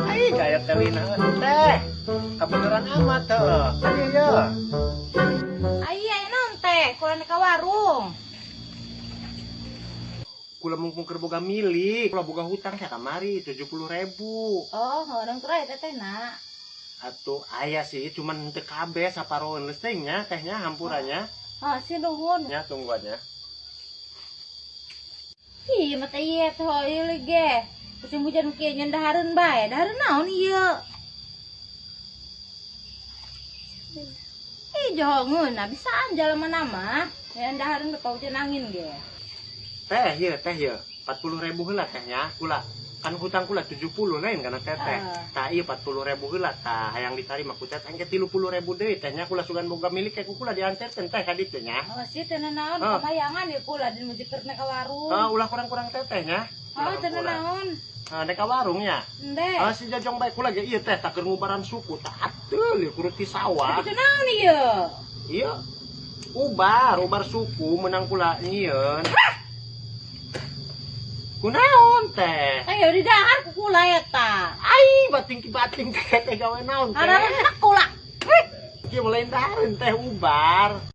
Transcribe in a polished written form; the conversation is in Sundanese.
Ai, gaya telina teh. Kebeneran amat teh. Tadi ya. Ai, aya naon teh? Kula ka warung. Kula mumpung keur boga milik, kula boga hutang saya kamari 70.000. Oh, orang tua ya teteh nak. Atuh aya sih, cuman teu kabeh, saparoeun geus teh nya, tehnya hampurannya. Oh, si nuhun. Nya tungguannya. Ih, mata ieu teh oh ieu ge. Musim hujan kieu nyen dahareun bae. Dahareun naon ieu? Ih, johongeun, nah bisaan jalan mana mah. Ya dahareun bae hujan angin ge. Teh ieu, teh ieu. 40.000 heula tehnya, kula. Kan hutang kula 70 lain kana teteh. Ah. Tah ieu 40.000 heula tah hayang ditarima ku teteh engke 30.000 deui tehnya, kula sugan boga milik ku kula dianterkeun teh ka ditu nya. Oh, si teu naon Ah. kamayangan ya kula di mujikeurna ka warung. Ah, ulah kurang-kurang teteh nya. Oh, teu naon. Ah, dek ka warung nya. Ende. Ah, si jajong bae kula ge ieu teh tak keur ngubaran suku tah atuh ieu kurut ti sawah. Itu naon ieu? Iya. Ubar, ubar suku menang kula nyieun. Kunaon teh? Ayo di dahar ku kula eta. Ai, bating ki bating teh teh gawe naon teh? Harareun kula. Kieu lain dahareun teh, ubar.